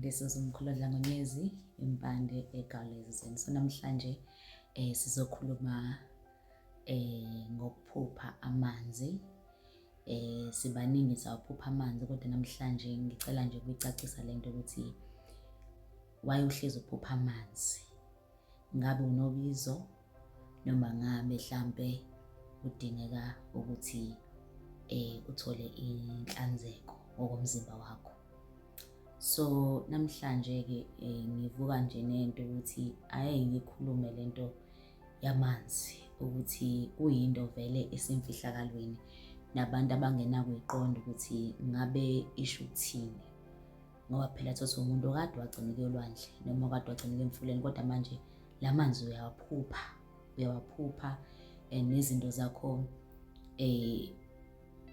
This is Umkhulu Dlangonyezi Impande eGawulezizweni. So namhlanje sizokhuluma ngokuphupha amanzi. Sibaningi sawaphupha amanzi kodwa namhlanje ngicela nje ukuyicacisa lento ukuthi why uhlezi uphupha amanzi. Ngabe unobizo noma ngabe hlampe kudingeka ukuthi uthole inhlanzeko ngokomzimba wakho. So namhlanje-ke ngivuka nje nento ukuthi ake ngikhulume lento yamanzi ukuthi kuyinto vele esemfihlakalweni nabantu abangenakuyiqonda ukuthi ngabe isho ukuthini. Ngoba phela thothi umuntu okade wagcina ukuya olwandle noma okade wagcina ukuya emfuleni kodwa manje la manzi uyawaphupha, uyawaphupha and nezinto zakho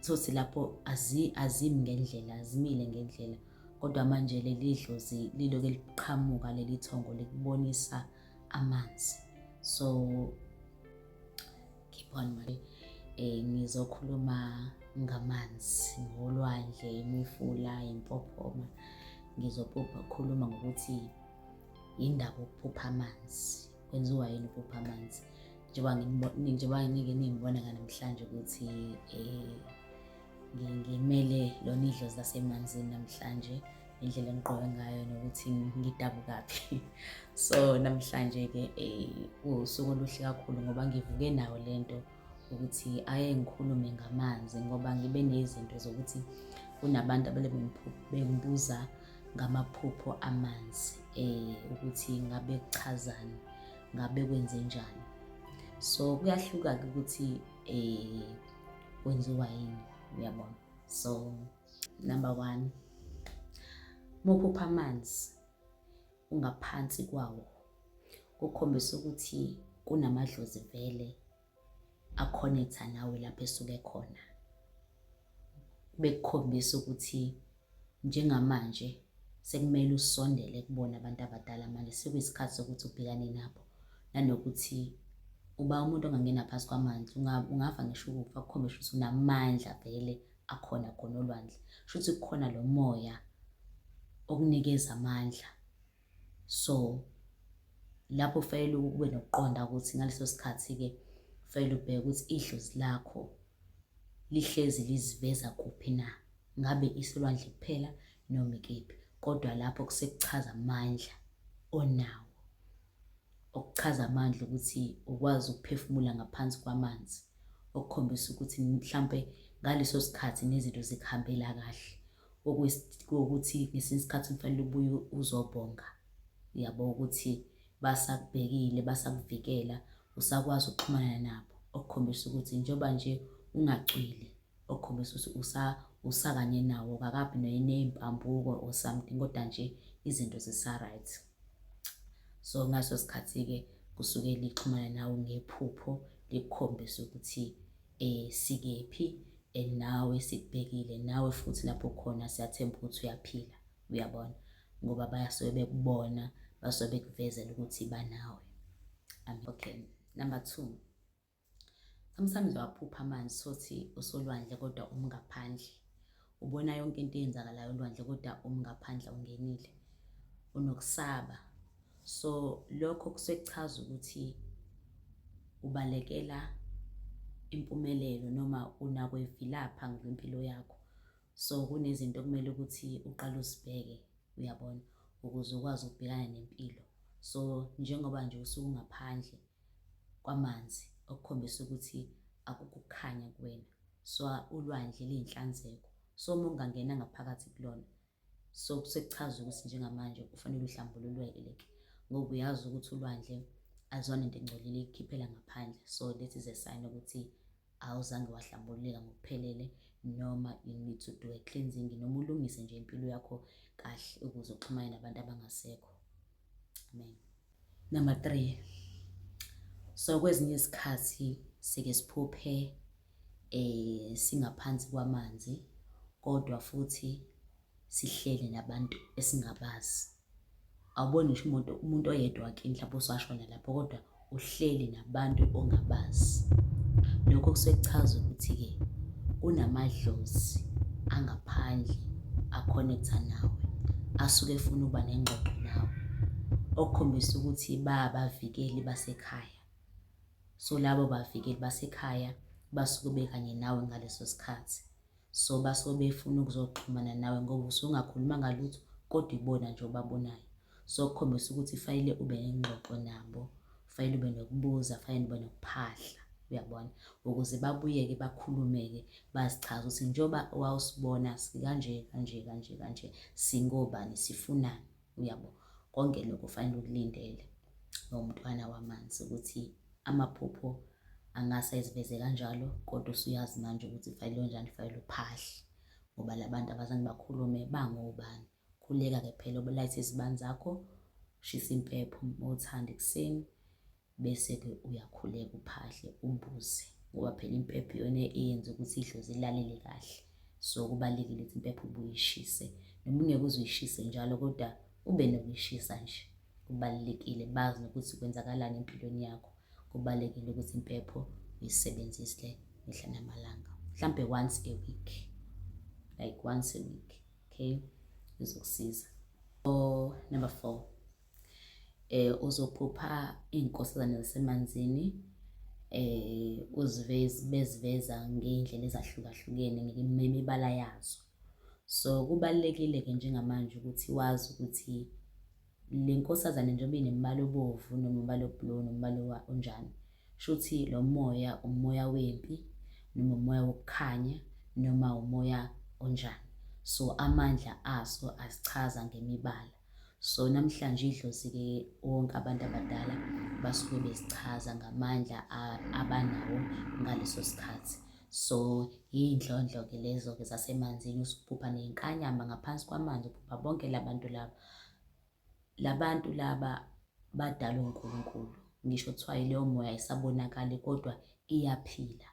thothi lapho azimi ngendlela, azimile ngendlela. Kodwa manje leli dlozi liloke liqhamuka leli thongo likubonisa amanzi. So keep on mali. Ngizokhuluma ngamanzi, ngolwandle, imifula, impophoma. Ngizophupha khuluma ngokuthi yindaba ukuphupha amanzi, kwenziwa yini ukuphupha amanzi. Njengoba nike ningibona namhlanje ukuthi ngimele lona idlozi lasemanzini namhlanje, indlela engigqoke ngayo nokuthi ngidabukaphi. So namhlanje-ke kuwusuku oluhle kakhulu ngoba ngivuke nayo lento ukuthi ake ngikhulume ngamanzi ngoba ngibe nezinto zokuthi kunabantu abale bengibuza ngamaphupho amanzi ukuthi ngabe kuchazani, ngabe kwenzenjani. So kuyahluka-ke ukuthi kwenziwa yini, uyabona. So number one, uma uphupha amanzi ungaphansi kwawo kukhombisa ukuthi kunamadlozi vele a-connect-a nawe lapho esuke khona. Bekukhombisa ukuthi njengamanje sekumele usondele kubona abantu abadala manje sekuyisikhathi sokuthi ubhekane nabo. Nanokuthi uba umuntu ongangena phasi kwamanzi ungafa ngisho ukufa kukhombisa ukuthi unamandla vele akhona khona olwandle. Kusho ukuthi kukhona lo moya okunikeza amandla. So lapho kufanele ube nokuqonda ukuthi ngaleso sikhathi-ke kufanele ubheke ukuthi idlozi lakho lihlezi liziveza kuphi na. Ngabe isolwandle kuphela noma ikephi. Kodwa lapho kusekuchaza amandla onawo. Okuchaza amandla ukuthi ukwazi ukuphefumula ngaphansi kwamanzi. Okukhombisa ukuthi mhlampe ngaleso sikhathi nezinto zikuhambela kahle. Okuwukuthi ngesinye isikhathi kufanele ubuye uzobonga, uyabo ukuthi basakubhekile, basakuvikela, usakwazi ukuxhumana nabo. Okukhombisa ukuthi njengoba nje ungacwili, okukhombisa ukuthi usakanye nawo, awukakabi ney'mpambuko or something kodwa nje izinto zisa-right. So ngaleso sikhathi-ke kusuke lixhumana nawe ngephupho likukhombise ukuthi sikephi and nawe sikubhekile, nawe futhi lapho ukhona siyathemba ukuthi uyaphila, uyabona. Ngoba basuke bekubona, basuke bekuvezela ukuthi banawe. Okay, number two. Sometimes uyaphupha amanzi sothi usolwandle kodwa umi ngaphandle. Ubona yonke into eyenzakalayo olwandle kodwa umi ngaphandle awungenile. Unokusaba. So lokho kusuke kuchaza ukuthi ubalekela impumelelo noma unakwevilapha ngempilo yakho. So kunezinto okumele ukuthi uqale uzibheke, uyabona, ukuze ukwazi ukubhekana nempilo. So njengoba nje usuke ungaphandle kwamanzi okukhombisa ukuthi akukho ukukhanya kuwena. So ulwandle liyinhlanzeko. So uma ungangena ngaphakathi kulona, so kusekuchaza ukuthi njengamanje kufanele uhlambululeke ngoba uyazi ukuthi ulwandle azona into engcolile ikukhiphela ngaphandle. So that is a sign ukuthi awuzange wahlambululeka ngokuphelele noma you need to do a cleansing noma ulungise nje impilo yakho kahle ukuze uxhumane nabantu abangasekho. Amen. Number three. So kwezinye izikhathi sike siphuphe singaphansi kwamanzi kodwa futhi sihleli nabantu esingabazi. Awuboni ngisho umuntu oyedwa kini mhlawumbe osashona lapho kodwa uhleli nabantu ongabazi. Lokho kusuke kuchaza ukuthi-ke kunamadlozi angaphandle a-connect-a nawe. asuke efuna ukuba nengxoxo nawe, okukhombisa ukuthi bayabavikeli basekhaya. So labo bavikeli basekhaya basuke bekanye nawe ngaleso sikhathi. So basuke befuna ukuzoxhumana nawe ngoba usuke ungakhulumanga lutho kodwa ibona nje obabonayo. So kukhombisa ukuthi fanele ube nengxoxo nabo, fanele ube nokubuza, fanele ube nokuphahla, uyabona? Ukuze babuye-ke bakhulume-ke bazichaze ukuthi njengoba wawusibona sikanje kanje kanje kanje, singobani, sifunani, uyabo? Konke lokho fanele ukulindele nomntwana wamanzi ukuthi amaphupho angase eziveze kanjalo kodwa usuyazi manje ukuthi fanele kanjani, fanele uphahle ngoba la bantu abazange bakhulume bangobani. Khuleka-ke phela ubulayithe izibani zakho, ushise impepho uma uthanda ekuseni, bese-ke uyakhuleka uphahle ubuze ngoba phela impepho iyona eyenza ukuthi idlozi lilalele kahle. So kubalulekile ukuthi impepho ubuye uyishise noma ungeke uze uyishise njalo kodwa ube nokuyishisa nje. Kubalulekile bazi nokuthi kwenzakalani empilweni yakho. Kubalulekile ukuthi impepho uyisebenzise mihla namalanga, mhlampe once a week, like once a week. Okay, izokusiza. Oh, number 4, uzophupha iy'nkosazane zasemanzini uziveze beziveza ngey'ndlela ezahlukahlukene ngemibala yazo. So kubalulekile-ke njengamanje ukuthi wazi ukuthi le nkosazane njengoba inemibala obovu noma umbala o-blue noma umbala onjani, shuthi lo moya umoya wempi noma umoya wokukhanya noma umoya onjani. So amandla aso asichaza ngemibala. So namhlanje idlozi-ke wonke abantu abadala basuke bezichaza ngamandla abanawo ngaleso sikhathi. So yiy'ndlondlo-ke lezo-ke zasemanzini, usuphupha ney'nkanyamba ngaphansi kwamanzi, uphupha bonke la bantu laba. La bantu laba badalwe uNkulunkulu, ngisho kuthiwa leyo moya ayisabonakali kodwa iyaphila,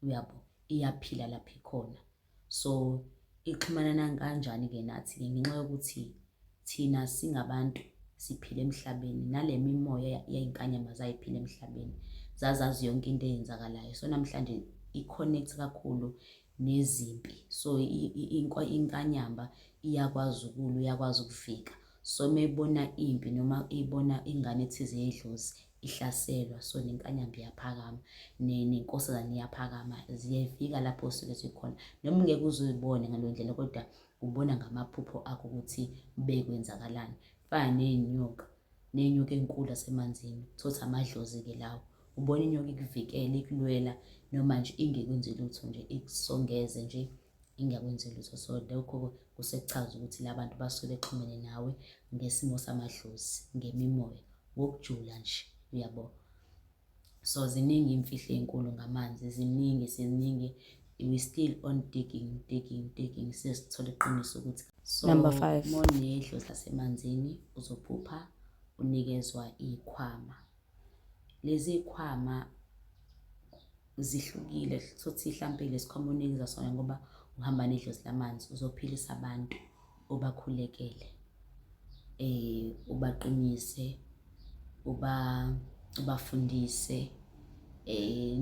uyabo? Iyaphila lapho ikhona. So ixhumana kanjani-ke nathi-ke? Ngenxa yokuthi thina singabantu siphila emhlabeni, nale mimoya yey'nkanyamba zayiphila emhlabeni, zazazi yonke into eyenzakalayo. So namhlanje i-connect kakhulu nezimpi. So inkanyamba iyakwazi ukulwa, iyakwazi ukuvika. So uma ibona impi noma ibona ingane ethize yedlozi ihlaselwa, so nenkanyamba iyaphakama, nenkosazane iyaphakama, ziyefika lapho osuke zikhona. Noma ungeke uze uzibone ngaleyo ndlela kodwa ubona ngamaphupho akho ukuthi bekwenzakalani. Fana ney'nyoka, ney'nyoka ey'nkulu zasemanzini, uthole ukuthi amadlozi-ke lawo. Ubona inyoka ikuvikela, ikulwela noma nje ingekwenzi lutho nje, ikusongeze nje ingakwenzi lutho. So lokho kusekuchaza ukuthi la bantu basuke bexhumene nawe ngesimo samadlozi, ngemimoya, ngokujula nje, uyabo. So ziningi iy'mfihlo ey'nkulu ngamanzi, ziningi ziningi. We still on digging, digging, digging, sesithole iqiniso ukuthi so Number 5. monedlozi lasemanzini uzophupha unikezwa iy'khwama. Lezi y'khwama zihlukile, sothi hlampe lesikhwama onikeza sona ngoba uhamba nedlozi lamanzi, uzophilisa abantu ubakhulekele, ubaqinise, ubafundise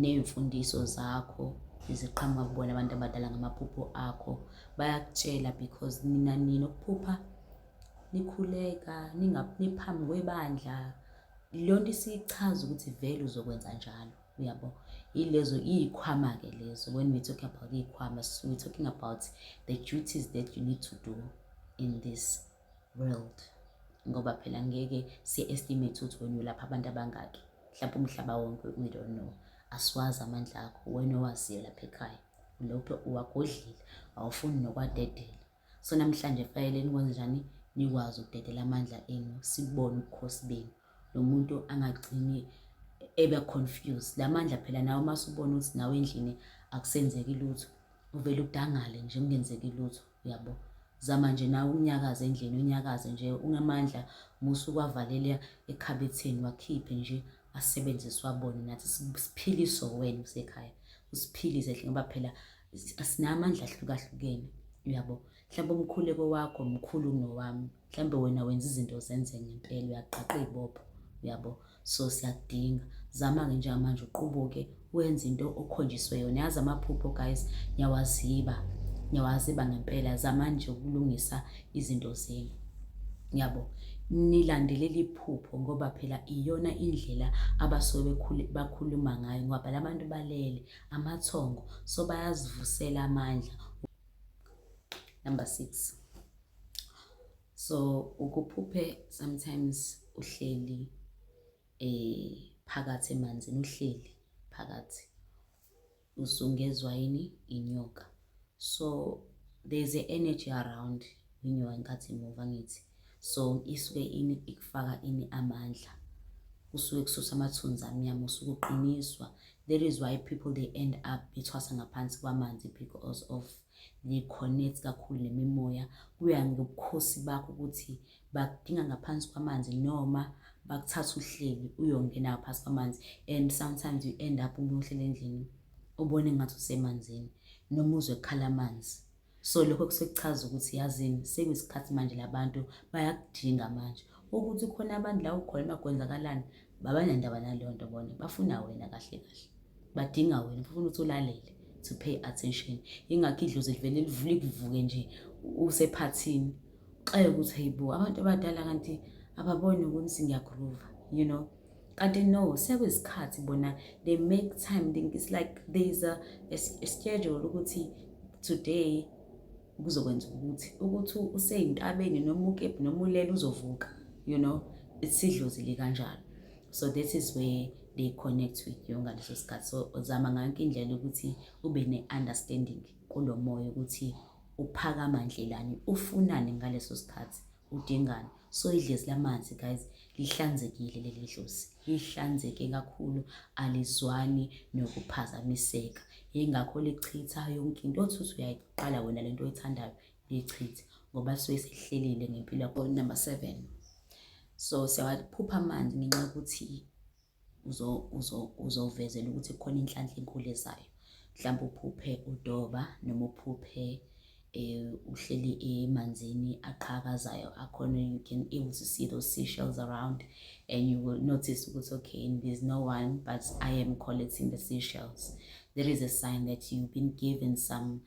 ney'mfundiso zakho eziqhamuka kubona abantu abadala ngamaphupho akho. Bayakutshela because nina ninokuphupha nikhuleka, niphambi kwebandla. Leyo nto isichaza ukuthi vele uzokwenza njalo, uyabo? Yilezo iy'khwama-ke lezo. When we talking about iy'khwama, we talking about the duties that you need to do in this world. Ngoba phela ngeke si-estimate ukuthi wena ulapha abantu abangaki, mhlawumbe umhlaba wonke, we don't know. Asiwazi amandla akho, wena owaziyo lapha ekhaya, lokho uwagodlile, awufuni nokwadedela. So namhlanje fanele nikwenze njani, nikwazi ukudedela amandla enu, sibone ubukhosi benu. Lo muntu angagcini ebe confused. La mandla phela nawe uma usubona ukuthi nawe endlini akusenzeki lutho, uvele udangale nje kungenzeki lutho, uyabo? Zama nje nawe unyakaze endlini, unyakaze nje unamandla, musa ukwavalela ekhabetheni, wakhiphe nje asebenzise wabone nathi siphiliswe wena usekhaya, usiphilise ngoba phela sinamandla ahlukahlukene, uyabo? Mhlawumbe umkhuleko wakho mkhulu kunowami, mhlawumbe wena wenza izinto zenze ngempela, uyaqaqa iy'bopho, uyabo? So siyakudinga. Zama-ke njengamanje uqubuke wenze into okhonjiswe yona. Yazi amaphupho guys, ngiyawaziba, ngiyawaziba ngempela. Zama nje ukulungisa izinto zenu. Yabo, nilandelele iphupho ngoba phela iyona indlela abasuke bakhuluma ngayo ngoba la bantu balele amathongo, so bayazivusela amandla. Number 6. So ukuphuphe sometimes uhleli phakathi emanzini, uhleli phakathi usungezwa yini inyoka. So there's a energy around inyoka ngenkathi imuva, angithi? So isuke ini ikufaka ini amandla, kusuke kususa amathunzi amnyama, usuke uqiniswa. That is why people, they end up bethwasa ngaphansi kwamanzi, because of they connect kakhulu nemimoya. Kuya ngobukhosi bakho ukuthi bakudinga ngaphansi kwamanzi noma bakuthatha uhleli uyongena ngaphansi kwamanzi. And sometimes you end up uma uhleli endlini ubone ngathi usemanzini noma uzwe kukhala amanzi. So lokho kusekuchaza ukuthi, yazini, sekuyisikhathi manje labantu bayakudinga manje ukuthi khona abantu la ukhona makwenzakalani babanandaba naleyo nto. Bona bafuna wena kahle kahle, badinga wena, bafuna ukuthi ulalele, to pay attention. Ingakho idlozi livele livule kuvuke nje usephathini, uxeke ukuthi, "Hey bo, abantu abadala kanti ababoni ukuthi ngiyagroova?" Kanti no, sekuyisikhathi bona they make time. Think it's like there is a schedule ukuthi today kuzokwenza ukuthi useyintabeni noma ukephi noma ulele uzovuka. Isidlozi likanjalo. So this is where they connect with you ngaleso sikhathi. So zama ngayonke indlela ukuthi ube ne-understanding kulo moya ukuthi uphakama ndlelani, ufunani ngaleso sikhathi, udingani. So idlozi lamanzi, guys, lihlanzekile. Leli dlozi lihlanzeke kakhulu, alizwani nokuphazamiseka. Yingakho lichitha yonke into othi uthi uyayiqala wena lento oyithandayo, lichithe ngoba suke selihlelile ngempilo yakho. Number 7. So siyawaphupha amanzi ngenxa yokuthi uzovezela ukuthi kukhona inhlanhla enkulu ezayo. Mhlawumbe uphuphe udoba noma uphuphe uhleli emanzini aqhakazayo akhona, you can able to see those seashells around and you will notice ukuthi, okay, there's no one but I am collecting the seashells. There is a sign that you've been given some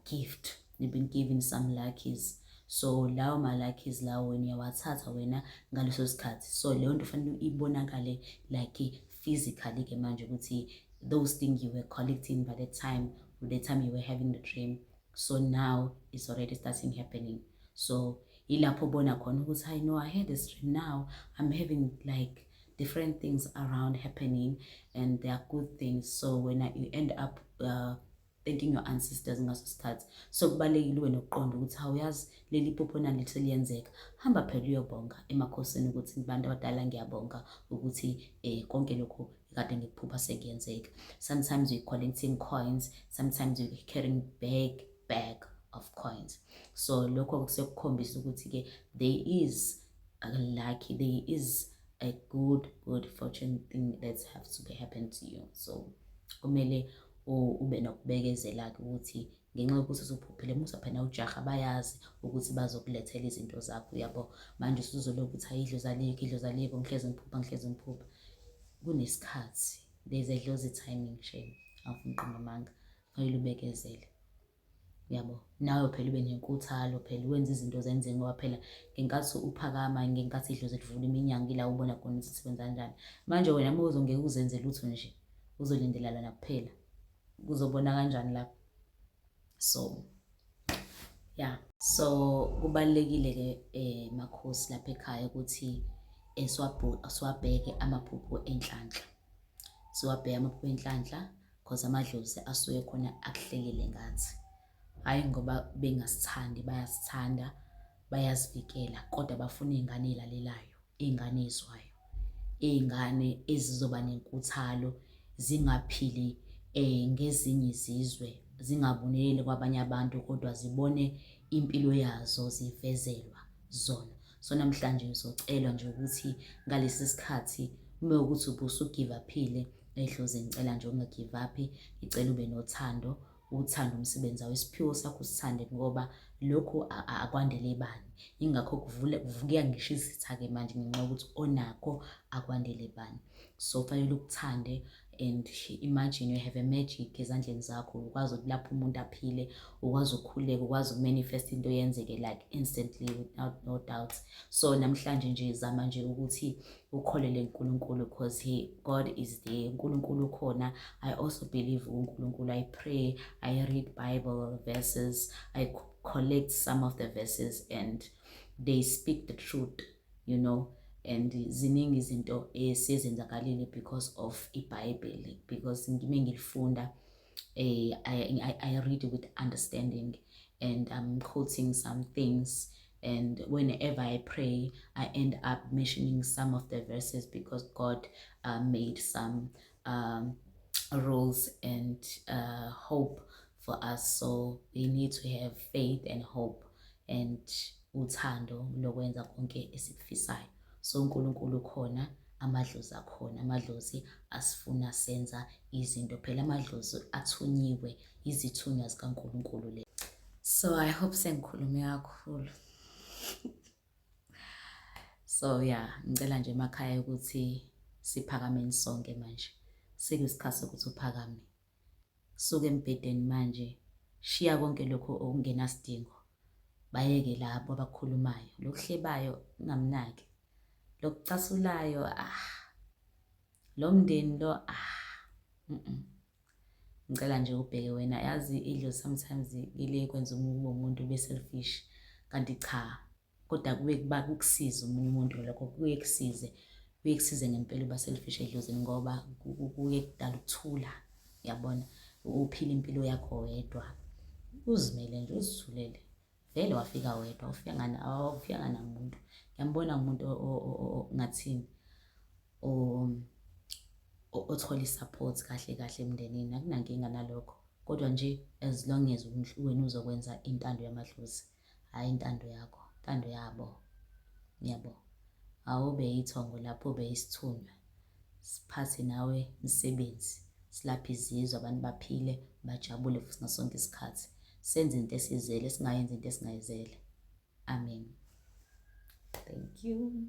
gift, you've been given some luckies. So lawo ma-luckies lawo wena uyawathatha wena ngaleso sikhathi. So leyo nto fanele ibonakale like physically-ke manje ukuthi those things you were collecting by the time you were having the dream, so now it's already starting happening. So ilapho ubona khona ukuthi, I know I had this dream, now I'm having like different things around happening and they are good things. So when you end up thanking your ancestors ngaso sikhathi. So kubalulekile ube nokuqonda ukuthi, awuyazi, leli phupho nali seliyenzeka, hamba phela uyobonga emakhosini ukuthi, "Bantu abadala, ngiyabonga ukuthi konke lokhu kade ngikuphupha sekuyenzeka." Sometimes you're collecting coins, sometimes you're carrying bag bag of coins. So lokho kusekukhombisa ukuthi-ke there is a lucky, there is a good good fortune thing that have to be happen to you. So kumele ube nokubekezela-ke ukuthi ngenxa yokuthi usuphuphile, musa phela ujaha, bayazi ukuthi bazokulethela izinto zakho, uyabo. Manje usuzolokhu ukuthi, "Hayi, idlozi alikho, idlozi alikho, ngihlezi ngiphupha, ngihlezi ngiphupha." Kunesikhathi, there's a dlozi timing, shame, awufuni uqamba amanga, fanele ubekezele, uyabo. Nawe phela ube nenkuthalo phela, wenze izinto zenzeke ngoba phela ngenkathi uphakama, ngenkathi idlozi livula iminyango, ila ubona khona ukuthi isebenza kanjani. Manje wena uma uzongeke uzenze lutho nje, uzolindela lona kuphela, kuzobona kanjani lapho? So yeah, so kubalulekile-ke makhosi lapha ekhaya ukuthi siwabheke amaphupho enhlanhla, siwabheke amaphupho enhlanhla, cause amadlozi asuke khona akuhlelile ngathi. Hhayi ngoba bengasithandi, bayasithanda, bayasivikela, kodwa bafuna iy'ngane ey'lalelayo, iy'ngane ey'zwayo, iy'ngane ezizoba nenkuthalo, zingaphili ngezinye izizwe, zingaboneleli kwabanye abantu, kodwa zibone impilo yazo zivezelwa zona. So namhlanje ngizocelwa nje ukuthi ngalesi sikhathi uma ukuthi ubusu-give up-ile edlozini, ngicela nje unga-give up, ngicela ube nothando, uthande umsebenzi wakho, isiphiwo sakho usithande, ngoba Lokhu akwandele bani. Yingakho kuvule kuvukeka ngisho izitha-ke manje ngenxa yokuthi onakho akwandele bani. So kufanele ukuthande and imagine you have a magic ezandleni zakho, ukwazi ukulapha umuntu aphile, ukwazi ukukhuleka, ukwazi ukumanifest into yenzeke like instantly without no doubt. So namhlanje nje zama nje ukuthi ukholele uNkulunkulu because he God is there. uNkulunkulu ukhona. I also believe uNkulunkulu. I pray, I read Bible verses, I collect some of the verses and they speak the truth. And ziningi izinto esezenzakalile because of iBhayibheli, because ngime ngilifunda, I read with understanding and I'm quoting some things, and whenever I pray I end up mentioning some of the verses because God made some rules and hope for us, so we need to have faith and hope and uthando lokwenza konke esikufisayo. So uNkulunkulu ukhona, amadlozi akhona, amadlozi asifuna senza izinto. Phela amadlozi athunyiwe, izithunywa zikaNkulunkulu le. So I hope sengikhulume kakhulu. So yeah, ngicela nje emakhaya ukuthi siphakameni sonke manje. Sekuyisikhathi sokuthi uphakame, suka embhedeni manje, shiya konke lokho okungenasidingo, bayeke labo abakhulumayo, lokuhlebayo ungamnaki, lokucasulayo, ah, lo mndeni lo, ah. Ngicela nje ubheke wena. Yazi idlozi sometimes ile kwenza ube umuntu ube selfish, kanti cha, kodwa kuye kuba kukusiza omunye umuntu lokho, kuye kusize ngempela uba selfish edlozini, ngoba kuye kudala ukuthula, yabona, uphila impilo yakho wedwa, uzimele nje, uzithulele. Vele wafika wedwa, ufika awufika namuntu. Ngiyambona umuntu ngathini othola i-support kahle kahle emndenini, akunankinga nalokho, kodwa nje as long as wena uzokwenza intando yamadlozi, hhayi intando yakho, intando yabo, yabo. Awube yithongo lapho, ube yisithunywa, siphathe nawe umsebenzi, silaphe izizwe, abantu baphile, bajabule futhi ngaso sonke isikhathi. Senze into esiyizele, singayenzi into esingayizele. Amen. Thank you.